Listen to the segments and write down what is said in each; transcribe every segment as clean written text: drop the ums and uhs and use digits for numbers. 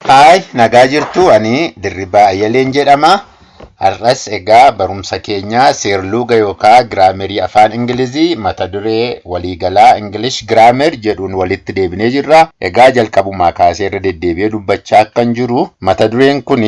Haay, nagaa jirtu. Ani Dirribaa Ayyaleen jedhama. Har'as egaa barumsa keenya seerluuga yookaan giraamerii afaan Ingilizii mata duree waliigalaa English Grammar jedhuun walitti deebinee jirra. Egaa jalqabumaa kaasee irra deddeebi'ee dubbachaa akkan jiru, mata dureen kun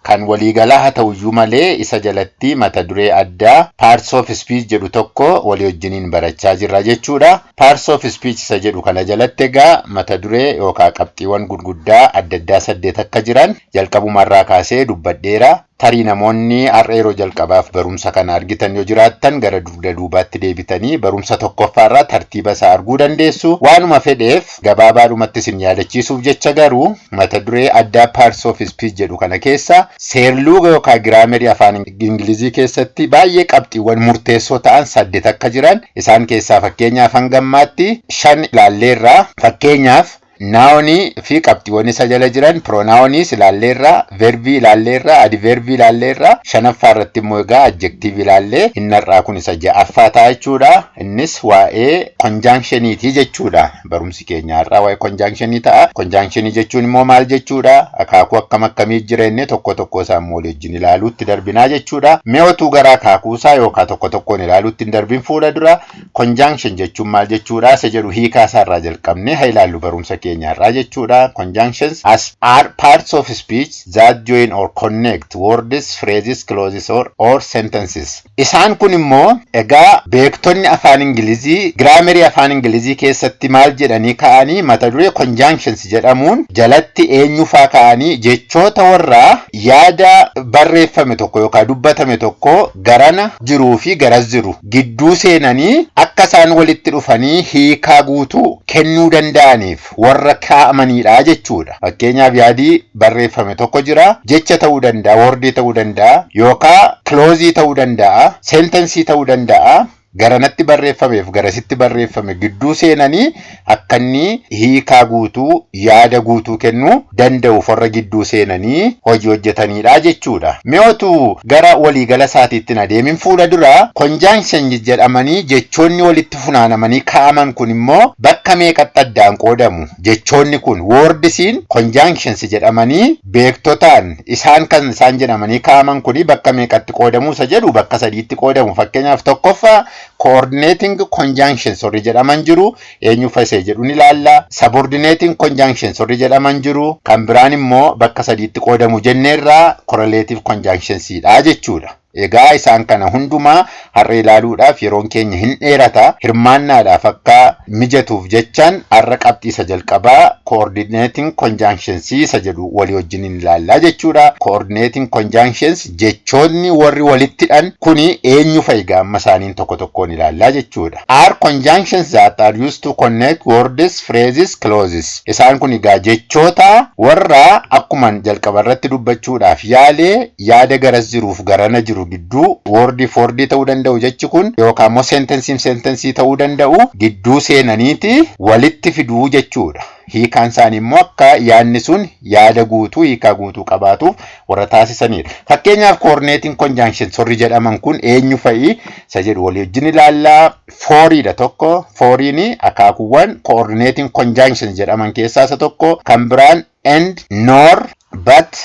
kan waliigalaa haa ta'uyyuu malee, isa jalatti mata duree addaa parts of speech jedhu tokko walii wajjiniin barachaa jirra jechuudha. Parts of speech isa jedhu kana jalatti egaa mata duree yookaan qabxiiwwan gurguddaa adda addaa saddeet akka jiran jalqabumarraa kaasee dubbadheera. Tarii namoonni har'a yeroo jalqabaaf barumsa kana argitan yoo jiraattan, gara dugda duubaatti deebitanii barumsa tokkoffaarraa tartiiba isaa arguu dandeessu. Waanuma fedheef, gabaabaadhumatti isin yaadachiisuuf jecha garuu, mata duree addaa parts of speech jedhu kana keessa seerluuga yookaan giraamerii afaan Ingilizii keessatti baay'ee qabxiiwwan murteessoo ta'an saddeet akka jiran, isaan keessaa fakkeenyaaf hangammaatti shan ilaalleerra. Fakkeenyaaf, nounii fi qabxiiwwan isa jala jiran, pronouniis ilaalleerra, verbii ilaalleerra, adverbii ilaalleerra. Shanaffaa irratti immoo egaa adjective ilaallee, inni har'aa kun isa ja'affaa ta'a jechuudha. Innis waa'ee conjunctioniiti jechuudha. Barumsi keenya har'aa waa'ee conjunctionii ta'a. Conjunctionii jechuun immoo maal jechuudha? Akaakuu akkam akkamii jira inni tokko tokko isaa immoo wajjin ilaaluutti darbinaa jechuudha. Mee otuu gara akaakuu isaa yookaan tokko tokkoon ilaaluutti hin darbin fuula dura, conjunction jechuun maal jechuudha isa jedhu hiikaa isaarraa jalqabnee haa ilaallu barumsa keenya har'aa jechuudha. Conjunctions as are parts of speech that join or connect words, phrases, clauses or sentences. Isaan kun immoo egaa beektonni afaan Ingilizii giraamerii afaan Ingilizii keessatti maal jedhanii ka'anii, mata duree conjunctions jedhamuun jalatti eenyufaa ka'anii, jechoota warraa yaada barreeffame tokko yookaan dubbatame tokko garana jiruu fi garas jiru gidduu seenanii akka isaan walitti dhufanii hiikaa guutuu kennuu danda'aniif warra kaa'amanidha jechuudha. Fakkeenyaaf, yaadii barreeffame tokko jira, jecha ta'uu danda'a, wordii ta'uu danda'a, yookaan clauseii ta'uu danda'a, sentenceii ta'uu danda'a. Garanatti barreeffameef garasitti barreeffame gidduu seenanii akka inni hiikaa guutuu, yaada guutuu kennuu danda'uuf warra gidduu seenanii hojii hojjetanidha jechuudha. Mi'ootu gara waliigala isaatiitti hin adeemin fuula dura, conjunction jedhamanii jechoonni walitti funaanamanii kaa'aman kun immoo bakka meeqatti addaan qoodamu? Jechoonni kun, wordsiin conjunctions jedhamanii beektotaan isaan kan isaan jedhamanii kaa'aman kuni bakka meeqatti qoodamu isa jedhu, bakka sadiitti qoodamu. Fakkeenyaaf, tokkoffaa coordinating conjunctions warri jedhaman jiru, eenyu fasee jedhu ni ilaalla. Subordinating conjunctions warri jedhaman jiru, kan biraan immoo bakka sadiitti qoodamu jenneerraa, correlative conjunctions dha jechuudha. Egaa isaan kana hundumaa har'a ilaaluudhaaf yeroon keenya hin dheerata. Hirmaannaadhaaf akka mijatuuf jechaan har'a qabxii isa jalqabaa coordinating conjunctions isa jedhu walii wajjin hin ilaallaa jechuudha. Coordinating conjunctions, jechoonni warri walitti hidhan kuni eenyu fa'i? Amma isaaniin tokko tokkoon ilaallaa jechuudha. Are conjunctions that are used to connect words, phrases, clauses. Isaan kun egaa jechoota warra akkuma jalqaba irratti dubbachuudhaaf yaalee, yaada garas jiruuf garana jiru gidduu, wordii wordii ta'uu danda'u jechi kun, yookaan immoo sentenceiin sentenceii ta'uu danda'u, gidduu seenaniiti walitti fiduu jechuudha. Hiikaan isaanii immoo akka yaadni sun yaada guutuu, hiikaa guutuu qabaatuuf warra taasisanidha. Fakkeenyaaf, coordinating conjunctions warri jedhaman kun eenyu fa'i isa jedhu walii wajjin ilaallaa. Foriidha tokko. Foriin akaakuuwwan coordinating conjunctions jedhaman keessaa isa tokko. Kan biraan and, nor, but,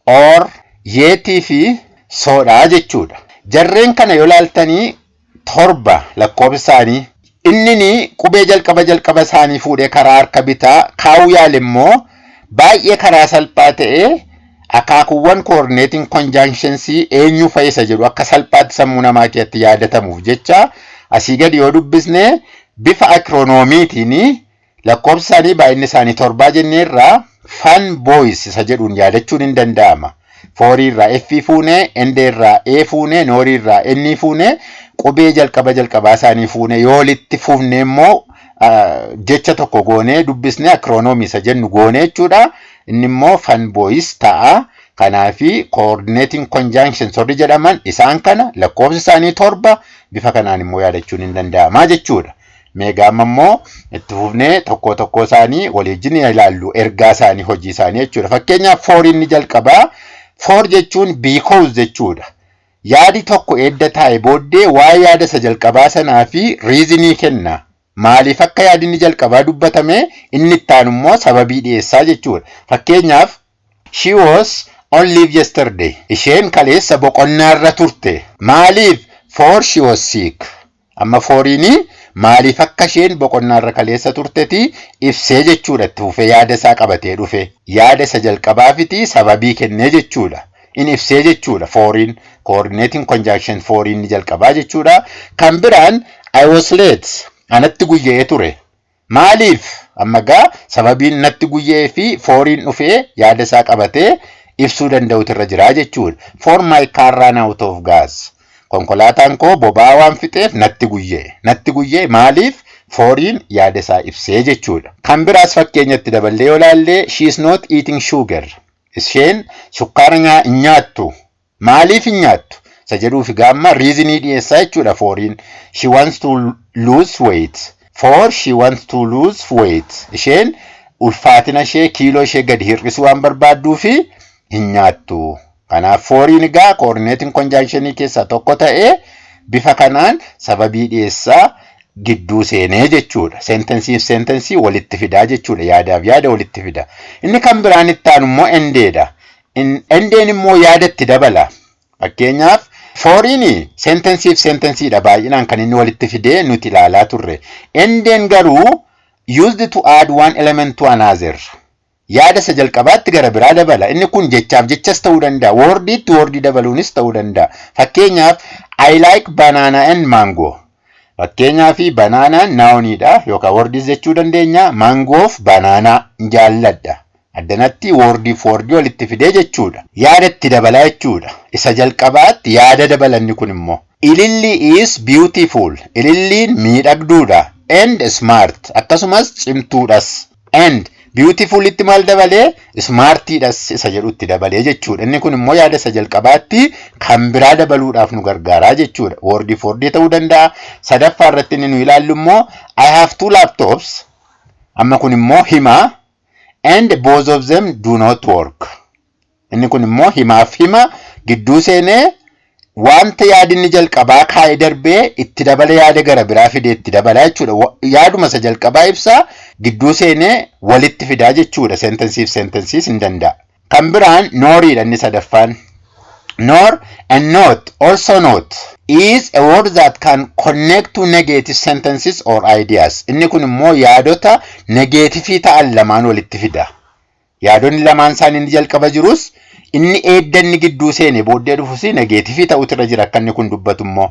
or, yetii fi sodha jechuudha. Jarreen kana yoo ilaaltanii, 7 lakkoofsa isaanii. Inni qubee jalqaba jalqaba isaanii fuudhee karaa harka bitaa kaa'uu yaale immoo baay'ee karaa salphaa ta'ee akaakuuwwan coordinating conjunctions eenyu fa'i isa jedhu akka salphaatti sammuu namaa keessatti yaadatamuuf jecha, asii gadi yoo dubbisne, bifa acronymiitiin lakkoofsa isaanii, baay'inni isaanii 7 jenneerraa, Fan Boys isa jedhuun yaadachuun hin danda'ama. Forii irraa F fuunee, and irraa A fuunee, norii irraa N fuunee, qubee jalqaba jalqabaa isaanii fuunee yoo walitti fuufne immoo jecha tokko goonee dubbisnee, acronymii isa jennu goonee jechuudha. Inni immoo Fan Boys ta'a. Kanaafi coordinating conjunctions warri jedhaman isaan kana, lakkoofsi isaanii 7, bifa kanaan immoo yaadachuun hin danda'ama jechuudha. Mee gaama immoo itti fufnee tokko tokko isaanii walii wajjin ilaallu, ergaa isaanii, hojii isaanii jechuudha. Fakkeenyaaf, foriin ni jalqabaa. For jechuun because jechuudha. Yaadi tokko edda taa'e booddee waa'ee yaada isa jalqabaa sanaa fi reasonii kenna. Maaliif akka yaadni jalqabaa dubbatame inni itti aanu immoo sababii dhiyeessaa jechuudha. Fakkeenyaaf, "She was on leave yesterday." Isheen kaleessa boqonnaarra turte. Maaliif? For she was sick. Amma foriin maaliif akka isheen boqonnaarra kaleessa turteti ibsee jechuudha. Itti fufee yaada isaa qabatee dhufe. Yaada isa jalqabaafiti sababii kennee jechuudha. In ibsee jechuudha foriin, coordinating conjunction foriin ni jalqabaa jechuudha. Kan biraan, "I was late." Anatti guyya'ee ture. Maaliif? Amma gaa sababiin natti guyya'ee fi foriin dhufee yaada isaa qabatee ibsuu danda'utu irra jira jechuudha. For my car ran out of gas. Konkolaataan koo boba'aa waan fixeef natti guyya'e. Natti guyya'e maaliif? Foriin yaada isaa ibsee jechuudha. Kan biraas fakkeenyatti daballee yoo ilaalle, "She is not eating sugar." Isheen sukkaara hin nyaattu. Maaliif hin nyaattu? Isa jedhuuf gaamma reasonii dhiyeessaa jechuudha foriin. She wants to lose weight. For she wants to lose weight. Isheen ulfaatina ishee, kiiloo ishee gadi hir'isuu waan barbaadduu fi hin nyaattu. Kanaaf foriin egaa coordinating conjunctionii keessaa tokko ta'ee bifa kanaan sababii dhiyeessaa gidduu seenee jechuudha. Sentenceiif sentenceii walitti fidaa jechuudha. Yaadaaf yaada walitti fida. Inni kan biraan itti aanu immoo andiidha. Andiin immoo yaadatti dabala. Fakkeenyaaf, foriin sentenceiif sentenceiidha baay'inaan kan inni walitti fidee nuti ilaalaa turre. Andiin garuu used to add one element to another. Yaada isa jalqabaatti gara biraa dabala. Inni kun jechaaf jechas ta'uu danda'a. Wordiitti wordii dabaluunis ta'uu danda'a. Fakkeenyaaf, "I like banana and mango." Fakkeenyaaf, bananaan nouniidha yookaan wordiis jechuu dandeenya. Mangoof banana jaalladha. Addanatti wordiif wordii walitti fidee jechuudha. Yaada itti dabalaa jechuudha. Isa jalqabaatti yaada dabalanni kun immoo. Ililli is beautiful. Ililliin miidhagduudha. And smart. Akkasumas cimtuudhas. And beautifulitti maal dabalee? Smartiidhas isa jedhutti dabalee jechuudha. Inni kun immoo yaada isa jalqabaatti kan biraa dabaluudhaaf nu gargaaraa jechuudha. Wordiif wordii ta'uu danda'a. Sadaffaa irratti inni nu ilaallu immoo, "I have two laptops." Amma kun immoo himaa. And both of them do not work. Inni kun immoo himaaf hima gidduu seenee wanta yaadinni jalqabaa kaa'ee darbee itti dabala, yaada gara biraa fidee itti dabalaa jechuudha. Yaaduma isa jalqabaa ibsaa gidduu seenee walitti fidaa jechuudha. Sentenceiif sentenceiis hin danda'a. Kan biraan noriidha inni sadaffaan. Nor and not, also not, is a word that can connect to negative sentences or ideas. Inni kun immoo yaadota negativeii ta'an lamaan walitti fida. Yaadonni lamaan isaanii inni jalqaba jirus, inni eeddanni gidduu seene booddee dhufus negativeii ta'utu irra jira akka inni kun dubbatu immoo.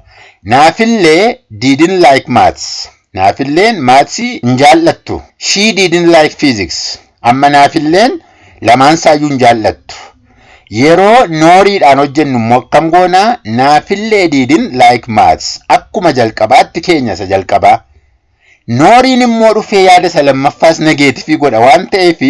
Naafillee didn't like maths. Naafilleen mathsii hin jaallattu. She didn't like physics. Amma naafilleen lamaan isaayyuu hin jaallattu. Yeroo noriidhaan hojjennu immoo akkam goonaa? Naafillee didn't like maths. Akkuma jalqabaatti keenya isa jalqabaa. Noriin immoo dhufee yaada isa lammaffaas negativeii godha waan ta'eef,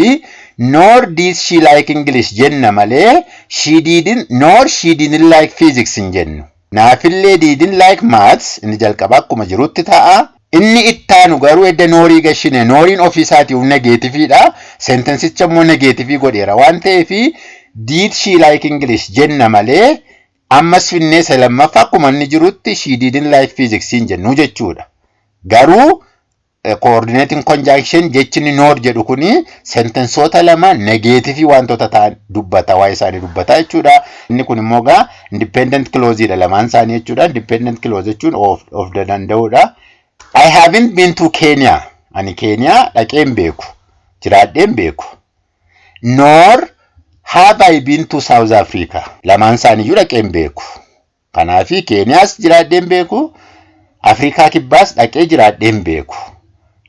nor did she like English jenna malee she didn't, nor she didn't like physics hin jennu. Naafillee didn't like maths inni jalqabaa akkuma jirutti ta'a. Inni ittaanu garuu edda norii gashine, noriin ofiisaatiif negativeiidha. Sentenceicha immoo negativeii godheera waan ta'eef, did she like English jenna malee ammas finnee isa lammaffaa akkuma inni jirutti she didn't like physics hin jennu jechuudha. Garuu coordinating conjunction jechinni nor jedhu kuni sentenceoota lama negativeii wantoota ta'an dubbata, waa'ee isaanii dubbata jechuudha. Inni kun immoo gaa independent clause dha lamaan isaanii jechuudha. Independent clause jechuun of danda'uudha. I haven't been to Kenya. Ani Keeniyaa dhaqee hin beeku. Jiraadhee hin beeku. Nor have I been to South Africa. Lamaan isaaniiyyuu dhaqee hin beeku. Kanaafi Keeniyaas jiraadhee hin beeku. Afrikaa Kibbaas dhaqee jiraadhee hin beeku.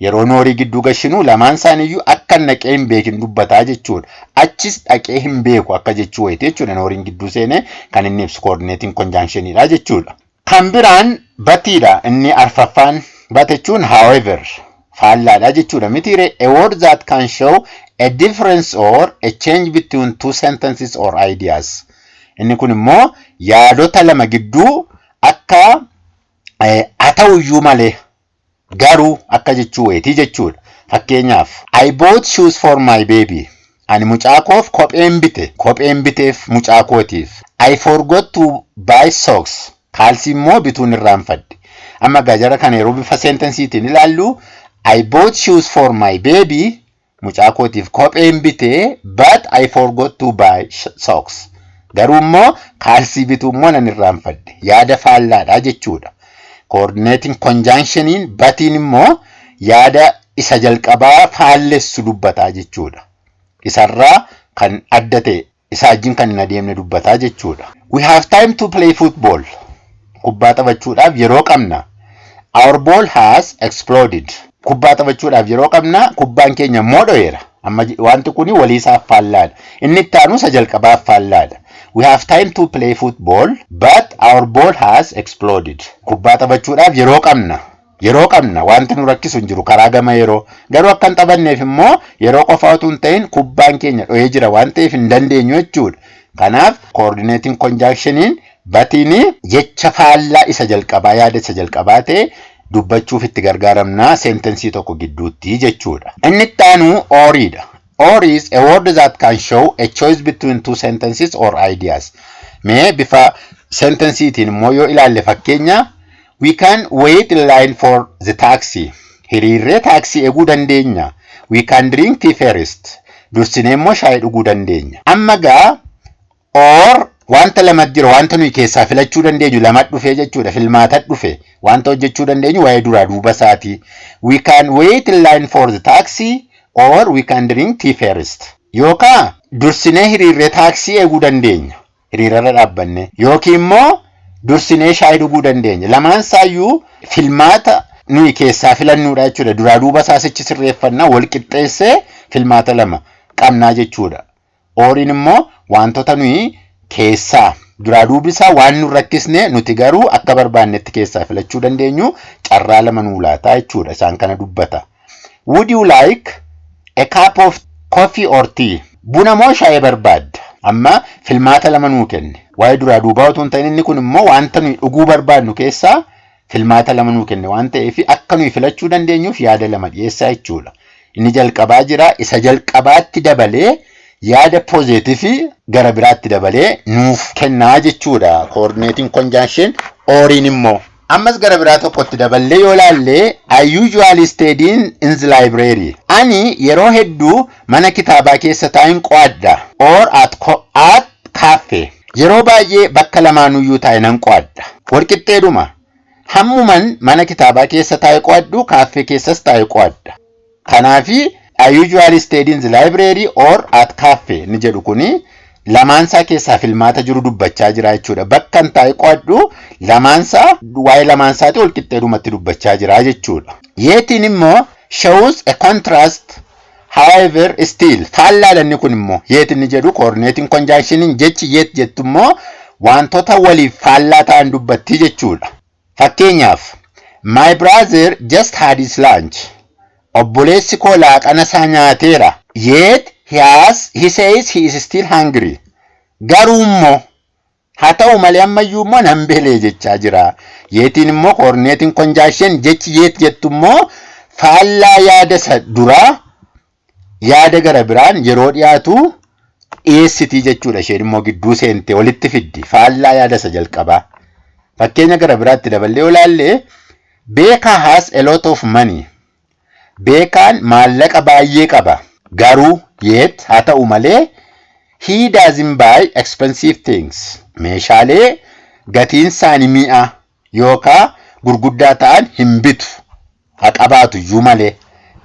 Yeroo norii gidduu gashinuu lamaan isaaniiyyuu akka hin dhaqee hin beekin dubbataa jechuudha. Achis dhaqee hin beeku akka jechuu wayiiti jechuudha. Noriin gidduu seenee kan inni ibsu coordinating conjunctionidha jechuudha. Kan biraan butiidha, inni arfaffaan. But jechuun however, faallaadha jechuudha. Mitiire, a word that can show a difference or a change between two sentences or ideas. Inni kun immoo yaadota lama gidduu akka haa ta'uyyuu malee, garuu akka jechuu wayitii jechuudha. Fakkeenyaaf, "I bought shoes for my baby." Ani mucaa koof kopheen bite. Kopheen biteef mucaa kootiif. I forgot to buy socks. Kaalsii immoo bituun irraanfadhe. Amma egaa jara kana yeroo bifa sentenceiitiin ilaallu, I bought shoes for my baby, mucaa kootiif kopheen bite, but I forgot to buy socks. Garuu immoo kaalsii bituu immoo nan irraanfadhe. Yaada faallaadha jechuudha. Coordinating conjunctioniin butiin immoo yaada isa jalqabaa faallessu dubbataa jechuudha. Isarraa kan adda ta'e, isa wajjin kan hin adeemne dubbataa jechuudha. We have time to play football. Kubbaa taphachuudhaaf yeroo qabna. Our ball has exploded. Kubbaa taphachuudhaaf yeroo qabna, kubbaan keenya immoo dho'eera. Amma wanti kun waliisaaf faallaadha. Inni itti aanu isa jalqabaaf faallaadha. We have time to play football, but our ball has exploded. Kubbaa taphachuudhaaf yeroo qabna. Yeroo qabna, wanti nu rakkisu hin jiru karaa gama yeroo. Garuu akka hin taphanneef immoo yeroo qofa utuu hin ta'in kubbaan keenya dho'ee jira waan ta'eef hin dandeenyu jechuudha. Kanaaf coordinating conjunctioniin butiin jecha faallaa isa jalqabaa, yaada isa jalqabaa ta'e dubbachuuf itti gargaaramna sentenceii tokko gidduutti jechuudha. Inni itti aanu oriidha. Or is a word that can show a choice between two sentences or ideas. Mee bifa sentenceiitiin immoo yoo ilaalle, fakkeenya, we can wait in line for the taxi. Hiriirree taaksii eeguu dandeenya. We can drink tea first. Dursinee immoo shaayii dhuguu dandeenya. Amma gaa or wanta lama jira, wanta nuyi keessaa filachuu dandeenyu lama dhufee jechuudha. Filmaata dhufe, wanta hojjechuu dandeenyu waa'ee duraa duuba isaati. We can wait in line for the taxi or we can drink tea first. Yookaan dursinee hiriirree taaksii eeguu dandeenya. Hiriirarra dhaabbanne. Yookiin immoo dursinee shaayii dhuguu dandeenya. Lamaan isaayyuu filmaata nuyi keessaa filannuudha jechuudha. Duraa duuba isaa sichi sirreeffannaa wal qixxeessee filmaata lama qabnaa jechuudha. Oriin immoo wantoota nuyi keessaa duraa duubi isaa waan nu rakkisne, nuti garuu akka barbaannetti keessaa filachuu dandeenyu carraa lama nuu laataa jechuudha. Isaan kana dubbata. Would you like a cup of coffee or tea? Buna moo shaayii barbaadda? Amma filmaata lama nuu kenne. Waa'ee duraa duubaa otoo hin ta'in, inni kun immoo wanta nuyi dhuguu barbaadnu keessaa filmaata lama nuu kenne waan ta'eef, akka nuyi filachuu dandeenyuuf yaada lama dhiyeessaa jechuudha. Inni jalqabaa jira, isa jalqabaatti dabalee yaada positiveii gara biraatti dabalee nuuf kennaa jechuudha. Coordinating conjunction oriin immoo. Ammas gara biraa tokkotti daballee yoo laallee, I usually study in the library. Ani yeroo hedduu mana kitaabaa keessa taa'in qo'adha. Or at cafe. Yeroo baay'ee bakka lamaanuyyuu taa'e nan qo'adha. Walqixxeedhuma. Hammuman mana kitaabaa keessa taa'e qo'adhu, kaaffee keessas taa'e qo'adha. Kanaafi I usually study in the library or at cafe ni jedhu kuni lamaansaa keessaa filmaata jiru dubbachaa jira jechuudha. Bakka hin taa'e qo'adhu lamaansaa, waa'ee lamaansaati wal qixxeedhumatti dubbachaa jira jechuudha. Yetiin immoo shows a contrast, however, still. Faallaadha inni kun immoo. Yet inni jedhu, coordinating conjunctioniin jechi yet jettu immoo wantoota waliif faallaa ta'an dubbatti jechuudha. Fakkeenyaaf, my brother just had his lunch. Obboleessi koo laaqana isaa nyaateera. Yet he says he is still hungry. Garuu immoo, haa ta'u malee, ammayyuu immoo nan beelee jechaa jira. Yetiin immoo, coordinating conjunction jechi yet jettu immoo, faallaa yaada isa duraa yaada gara biraan yeroo dhiyaatu dhiyeessitii jechuudha. Isheen immoo gidduu seentee walitti fiddi faallaa yaada isa jalqabaa. Fakkeenya gara biraatti daballee yoo ilaalle, Beekaa has a lot of money. Beekaan maallaqa baay'ee qaba. Garuu, yet, haa ta'u malee, he doesn't buy expensive things. Meeshaalee gatiin isaanii mi'a yookaan gurguddaa ta'an hin bitu. Haa qabaatu iyyuu malee.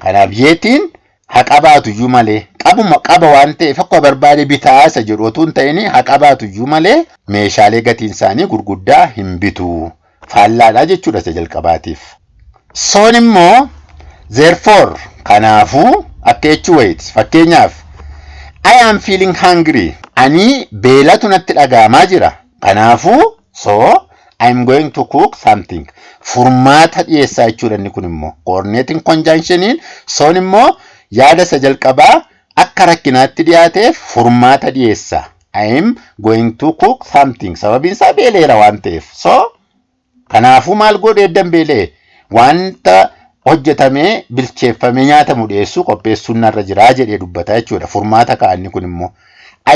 Kanaaf yetiin haa qabaatu iyyuu malee, qabuma qaba waan ta'eef akka barbaade bitaa isa jedhu otoo hin ta'in, haa qabaatu iyyuu malee meeshaalee gatiin isaanii gurguddaa hin bitu. Faallaadha jechuudha isa jalqabaatiif. Soon immoo therefore, kanaafuu akka jechuu wayiiti. Fakkeenyaaf, I am feeling hungry. Ani beelatu natti dhaga'amaa jira. Kanaafuu, so I am going to cook something. Furmaata dhiyeessaa jechuudha inni kun immoo. Coordinating conjunctioniin soon immoo yaada isa jalqabaa akka rakkinaatti dhiyaateef furmaata dhiyeessa. I am going to cook something. Sababiin isaa beeleera waan ta'eef. So kanaafuu maal godhu eddan beelee? Wanta Hojjetamee bilcheeffamee nyaatamu dhiyeessuu qopheessuun narra jiraa jedhee dubbata jechuudha. Furmaata kaa'anni kun immoo.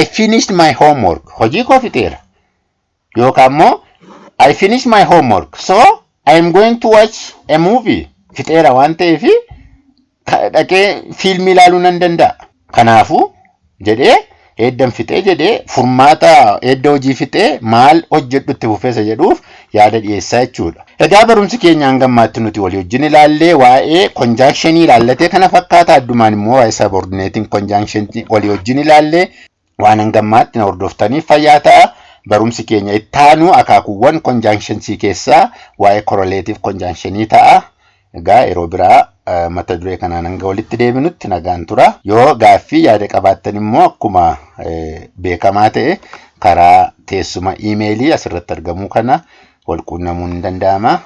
I finished my homework. Hojii koo fixeera. Yookaan immoo I finished my homework, so I am going to watch a movie. Fixeera waan ta'eef dhaqee fiilmii ilaaluu nan danda'a. Kanaafuu jedhee eeddan fixee jedhee furmaata eedda hojii fixee maal hojjedhu itti fufeessa jedhuuf yaada dhiyeessaa jechuudha. Egaa barumsi keenya hanga ammaatti nuti walii wajjin ilaallee waa'ee conjunctionii ilaallatee kana fakkaata. Addumaan immoo waa'ee subordinating conjunctionii walii wajjin ilaallee waan hanga ammaatti na hordoftaniif fayyaa ta'a. Barumsi keenya ittaanu akaakuuwwan conjunctionsii keessaa waa'ee correlative conjunctionii ta'a. Egaa yeroo biraa mata duree kanaan hanga walitti deebinutti nagaan tura. Yoo gaaffii yaada qabaattan immoo akkuma beekamaa ta'e karaa teessuma iimeelii asirratti argamu kana wal quunnamuun ni danda'ama.